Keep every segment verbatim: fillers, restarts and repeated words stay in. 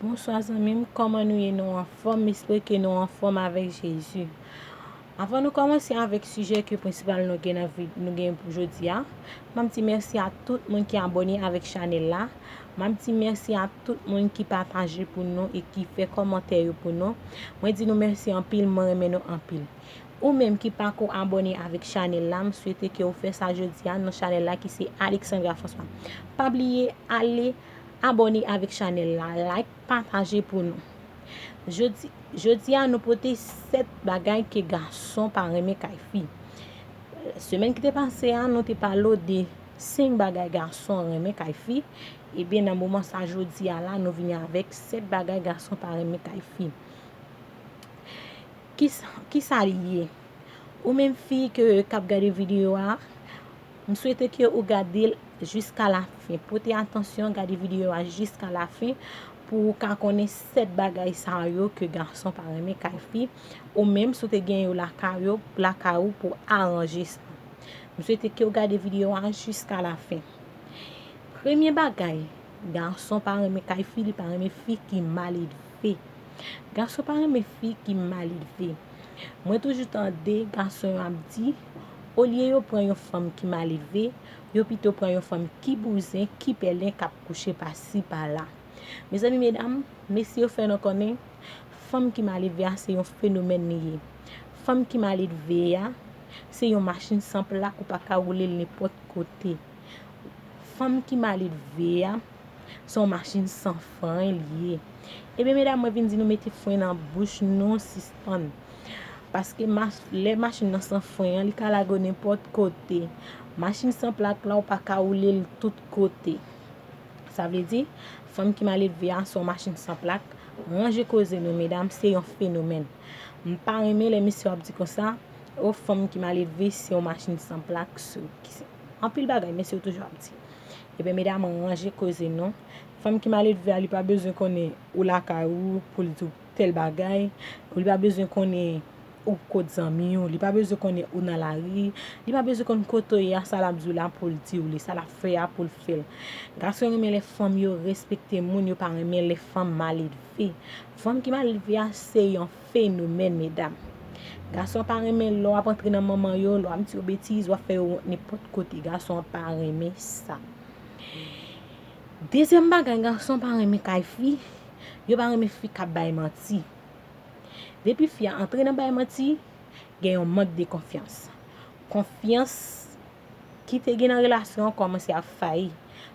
Bonswa zanmi m, kòman nou ye? Nou anfòm? M espere ke nou anfòm avèk Jezi. Anvan nou kòmanse avèk sijè ke prensipal nou gen nan vi-, nou gen pou jodi a, m ap di mèsi a tout moun ki abòne avèk chanèl la. M ap di mèsi a tout moun ki pataje pou nou e ki fè kòmantè yo pou nou. Mwen di nou mèsi anpil, mwen renmen nou anpil. Ou menm ki pako abòne avèk chanèl la, m swete ke w fè sa jodi a nan chanèl la ki se Alexandra François. Pa bliye ale abòne avèk chanèl la, like, pataje pou nou. Jodi, jodi a nou pote sèt bagay ke gason pa renmen kay fi. Semèn ki te pase a, nou te pale w de senk bagay gason renmen kay fi. Ebyen, nan moman sa jodi a la, nou vini avèk sèt bagay gason pa renmen kay fi. Kisa, kisa li ye? Ou menm fi ke, k ap gade videyo a, m swete ke ou gade l jiska la fen. Pote atansyon, gade videyo a jiska la fen pou ou ka konnen sèt bagay sa yo ke gason pa renmen kay fi. Ou menm, si w te gen yo lakay ou, lakay ou pou aranje sa. M swete ke w gade videyo a jiska la fen. Premye bagay, gason pa renmen kay fi, li pa renmen fi ki maledve. Gason pa renmen fi ki maledve. Mwen toujou tande gason yo ap di, olye yo pran yon fanm ki maledve, yo pito pran yon fanm ki bouzen, ki pèlen, k ap kouche pasi pala. Mezanmi, medam, mesye yo fè nou konnen, fanm ki maledve a se yon fenomèn li ye. Fanm ki maledve a se yon machin san plak, ou pa ka woule l nenpòt kote. Fanm ki maledve a se yon machin san fren li ye. Ebyen, medam, mwen vin di nou mete fren nan bouch nou, sispann. Paske mach-, lè machin nan san fren an, li ka lage w nenpòt kote. Machin san plak la, ou pa ka woule l tout kote. Sa vle di, fanm ki maledve a se yon machin san plak. Ranje koze nou, medam, se yon fenomèn. M pa renmen lè mesye yo ap di konsa, o, fanm ki maledve se yon machin san plak. Anpil bagay mesye yo toujou ap di. Ebyen, medam, ranje koze nou. Fanm ki maledve a, li pa bezwen konnen ou lakay ou pou l di w tèl bagay. Li pa bezwen konnen ou kot zanmi w. Li pa bezwen konnen ou nan lari. Li pa bezwen konn kote w ye a, sa l ap di w la pou l di w li, sa l ap fè a pou l fè l. Gason renmen lè fanm yo respekte moun, yo pa renmen lè fanm maledve. Fanm ki maledve a se yon fenomèn, medam. Gason pa renmen lè w ap antre nan manman yo, lè w ap di yo betiz, w ap fè yo wont nenpòt kote. Gason an pa renmen sa. Dezyèm bagay gason pa renmen kay fi, yo pa renmen fi k ap bay manti. Depi fi a antre nan bay manti, gen yon mank de konfyans. Konfyans ki te gen nan relasyon an kòmanse ap fayi,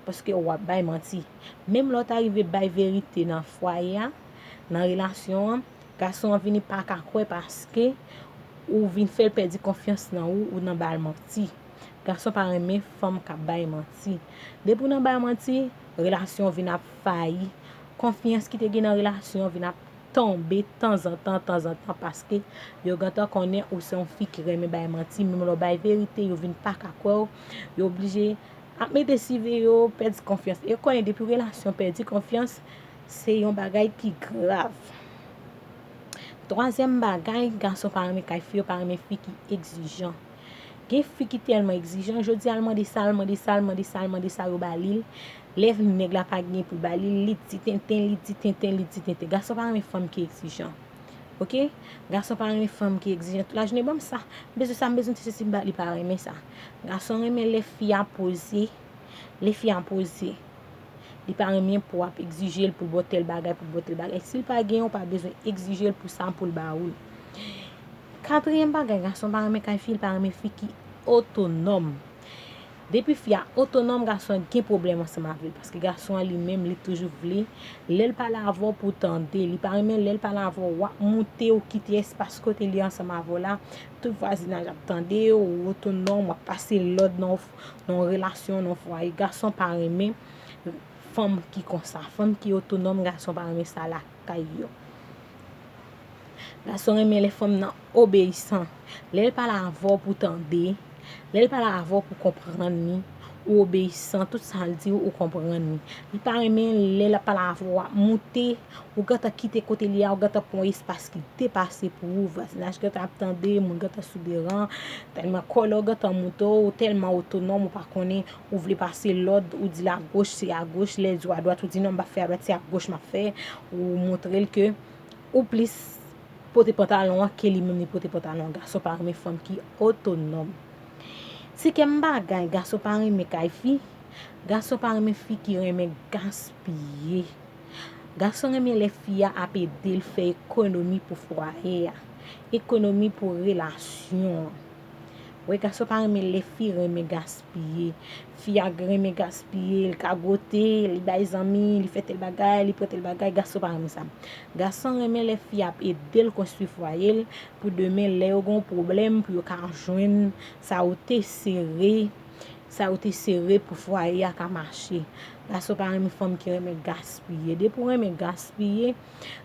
paske w ap bay manti. Menm lè w ta rive bay verite nan fwaye a, nan relasyon an, gason an vini pa ka kwè paske ou vin fè l pèdi konfyans nan ou, ou nan ba l manti. Gason pa renmen fanm k ap bay manti. Depi w nan bay manti, relasyon vin ap fayi. Konfyans ki te gen nan relasyon vin ap tonbe tanzantan, tanzantan, paske yo gentan konnen ou se yon fi ki renmen bay manti, menm lè w bay verite, yo vin pa ka kwè w, yo oblije ap mete sive yo, pèdi konfyans. E yo konnen depi relasyon pèdi konfyans, se yon bagay ki grav. Twazyèm bagay, gason pa renmen kay fi, yo pa renmen fi ki egzijan. Gen fi ki tèlman egzijan, jodi a l mande sa, l mande sa, l mande sa, l mande sa, yo ba li l. Lè nèg la pa gen pou l ba li l, li di tenten, li di tenten, li di tenten. Gason pa renmen fanm ki egzijan. Oke? Gason pa renmen fanm ki egzijan. Tout lajounen, ban m sa, m bezwen sa, m bezwen ti sesi, m ba, li pa renmen sa. Gason renmen lè fi a poze, lè fi a poze. Li pa renmen pou w ap egzije l pou l ba w tèl bagay, pou l ba w tèl bagay. Si l pa genyen, w pa bezwen egzije l pou sa, pou l ba ou l. Katriyèm bagay, gason pa renmen kay fi, l pa renmen fi ki otonòm. Depi fi a otonòm, gason an gen pwoblèm ansanm avè l, paske gason an li menm, li toujou vle, lè l pale avè w pou w tande, li pa renmen lè l pale avè w, w ap moute, ou kite espas kote li ansanm avè w la, tout vwazinaj ap tande w, ou otonòm, w ap pase lòd nan, nan yon relasyon, nan yon fwaye. Gason pa renmen fanm ki konsa, fanm ki otonòm, gason pa renmen sa lakay yo. Gason renmen lè fanm nan obeyisan. Lè l pale avè w pou w tande, lè l pale avè w pou w konprann li, ou obeyisan, tout sa l di w, ou konprann li. Li pa renmen lè l ap pale avè w, w ap moute, ou gentan kite kote li a, ou gentan pran yon espas ki depase pou ou, vwazinaj gentan ap tande, moun gentan sou deran, tèlman kòlè w gentan moute w, ou tèlman otonòm, ou pa konnen, ou vle pase lòd, ou di l agoch, se agoch, lè l di w adwat, ou di non, m p ap fè adwat, se agoch m ap fè, ou montre l ke ou plis pote pantalon an ke li menm li pote pantalon an. Gason pa renmen fanm ki otonòm. Senkyèm bagay, gason pa renmen kay fi, gason pa renmen fi ki renmen gaspiye. Gason renmen lè fi a ap ede l fè ekonomi pou fwaye a, ekonomi pou relasyon an. Wi, gason pa renmen lè fi renmen gaspiye. Fi a renmen gaspiye, li kagote, li bay zanmi, li fè tèl bagay, li pran tèl bagay, gason pa renmen sa. Gason renmen lè fi a ap ede l konstwi fwaye l, pou demen, lè yo gen yon pwoblèm, pou yo ka jwenn sa yo te sere, sa yo te sere pou fwaye a ka mache. Gason pa renmen fanm ki renmen gaspiye. Depi w renmen gaspiye,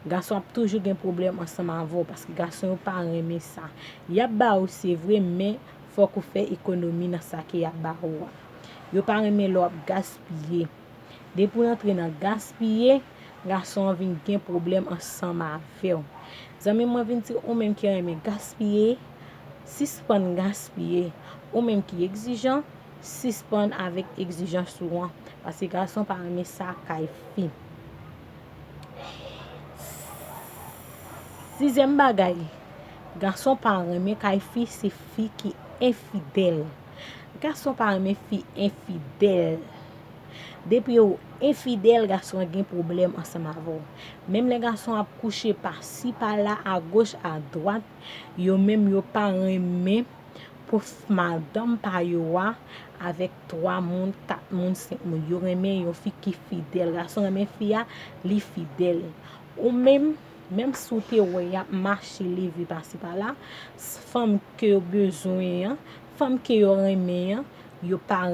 gason ap toujou gen pwoblèm ansanm avè w, paske gason yo pa renmen sa. Y ap ba ou, se vre, men fòk ou fè ekonomi nan sa ke y ap ba ou a. Yo pa renmen lè w ap gaspiye. Depi w rantre nan gaspiye, gason an vin gen pwoblèm ansanm avè w. Zanmi mwen vin di, ou menm ki renmen gaspiye, sispann gaspiye. Ou menm ki egzijan, sispann avèk egzijans ou an. Paske gason pa renmen sa kay fi. Sizyèm bagay, gason pa renmen kay fi, se fi ki enfidèl. Gason pa renmen fi enfidèl. Depi w enfidèl, gason an gen pwoblèm ansanm avè w. Menm lè gason ap kouche pasi pala, agoch, adwat, yo menm yo pa renmen pou f- madanm pa yo a avèk twa moun, kat moun, senk moun. Yo renmen yon fi ki fidèl. Gason renmen fi a, li fidèl. Ou menm, menm si w te wè y ap mache leve pasi pala, s- fanm ke yo bezwen an, fanm ke yo renmen an, yo pa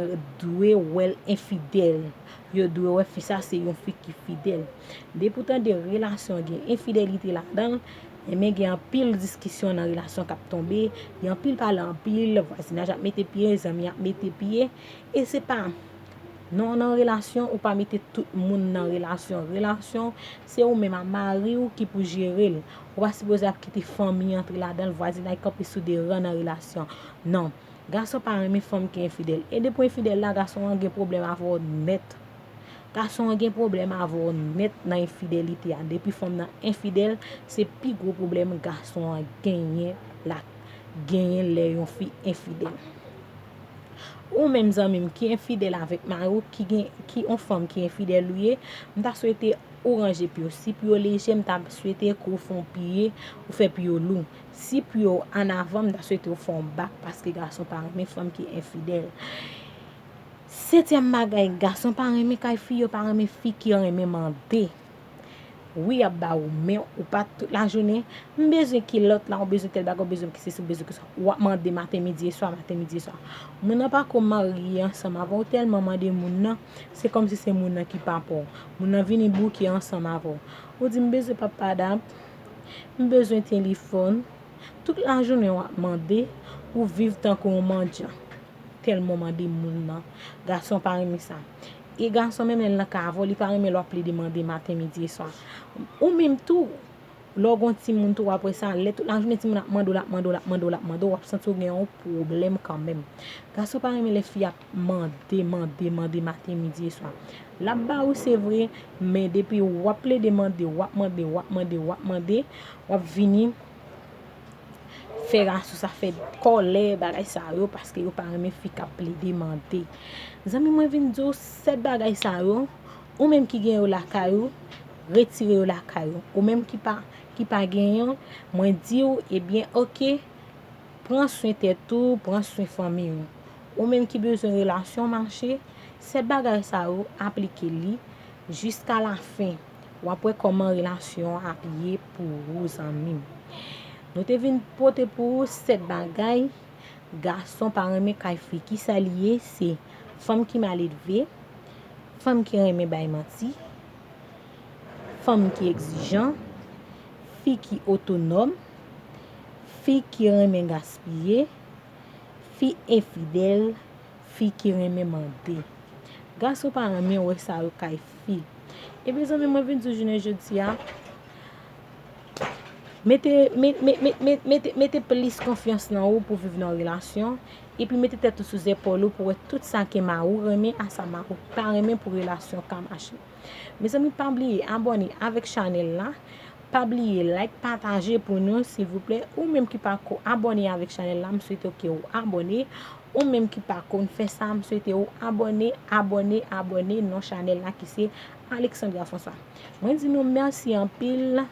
dwe wè l enfidèl. Yo dwe wè fi sa se yon fi ki fidèl. Depi w tande relasyon gen enfidèlite ladan l, enben gen anpil diskisyon nan relasyon k ap tonbe, gen anpil pale anpil, vwazinaj ap mete pye, zanmi ap mete pye, e se pa non, nan relasyon, ou pa mete tout moun nan relasyon. Relasyon, se ou menm a mari w ki pou jere l. Ou pa sipoze ap kite fanmi antre ladan l, vwazinay kanpe sou de ran nan relasyon. Non. Gason pa renmen fanm ki enfidèl. E depi w enfidèl la, gason an gen pwoblèm avè w nèt. Gason an gen pwoblèm avè w nèt nan enfidèlite a. Depi fanm nan enfidèl, se pi gwo pwoblèm gason an genyen la, genyen lè yon fi enfidèl. Ou menm zanmi m ki enfidèl avèk mari w, ki gen, ki yon fanm ki enfidèl ou ye, m ta swete ou ranje pye w. Si pye w lejè, m ta swete ke w fè yon pye, ou fè pye w lou. Si pye w an avan, m ta swete w fè yon bak, paske gason pa renmen fanm ki enfidèl. Setyèm bagay, gason pa renmen kay fi, yo pa renmen fi ki renmen mande. Wi, y ap ba ou, men ou pa tout lajounen, m bezwen kilòt la, ou bezwen tèl bagay, ou bezwen ki sesi, ou bezwen ki sa. W ap mande maten, midi e swa, maten, midi e swa. Moun nan pa ko marye ansanm avè w, ou tèlman mande moun nan, se kòmsi se moun nan ki papa w. Moun nan vini bouke ansanm avè w. Ou di, m bezwen papa dap, m bezwen telefòn. Tout lajounen w ap mande, ou viv tankou yon mandyan. Tèlman w mande moun nan. Gason pa renmen sa. E gason menm lè l nan kay avè w, li pa renmen lè w ap plede mande maten, midi e swa. Ou menm tou, lè w gon timoun tou, apre sa, lè tout lajounen timoun ap mande w, l ap mande w, l ap mande w, l ap mande w, w ap santi w gen yon pwoblèm kanmenm. Gason pa renmen lè fi ap mande, mande, mande maten, midi e swa. L ap ba ou, se vre, men depi w ap plede mande, w ap mande, w ap mande, w ap mande, w ap vini fè gason sa fè kòlè, bagay sa yo, paske yo pa renmen fi k ap plede mande. Zanmi mwen vin di w sèt bagay sa yo, ou menm ki gen yo lakay ou, retire yo lakay ou. Ou menm ki pa, ki pa genyen, mwen di w, ebyen, oke, pran swen tèt ou, pran swen fanmi w. Ou menm ki bezwen relasyon mache, sèt bagay sa yo, aplike li jiska lafen. W ap wè kòman relasyon an ap ye pou ou, zanmi m. Nou te vin pote pou ou sèt bagay gason pa renmen kay fi. Kisa li ye? Se fanm ki mal elve, fanm ki renmen bay manti, fanm ki egzijan, fi ki otonòm, fi ki renmen gaspiye, fi enfidèl, fi ki renmen mande. Gason pa renmen wè sa yo kay fi. Ebyen zanmi, mwen vin di w jounen jodi a, mete, me- me- me- me- mete, mete plis konfyans nan ou pou viv nan yon relasyon, epi mete tèt ou sou zepòl ou pou wè tout sa ke mari w renmen a sa mari w pa renmen pou relasyon ka mache. Mezanmi, pa bliye abòne avèk chanèl la. Pa bliye like, pataje pou nou silvouplè. Ou menm ki pako abòne avèk chanèl la, m swete ke ou abòne. Ou menm ki pako fè sa, m swete ou abòne, abòne, abòne nan chanèl la ki se Alexandra François. Mwen di nou mèsi anpil.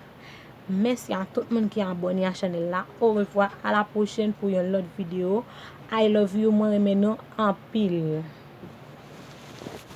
Mèsi a tout moun ki abòne a chanèl la. Orevwa, a la pwochèn pou yon lòt videyo. I love you, mwen renmen nou anpil.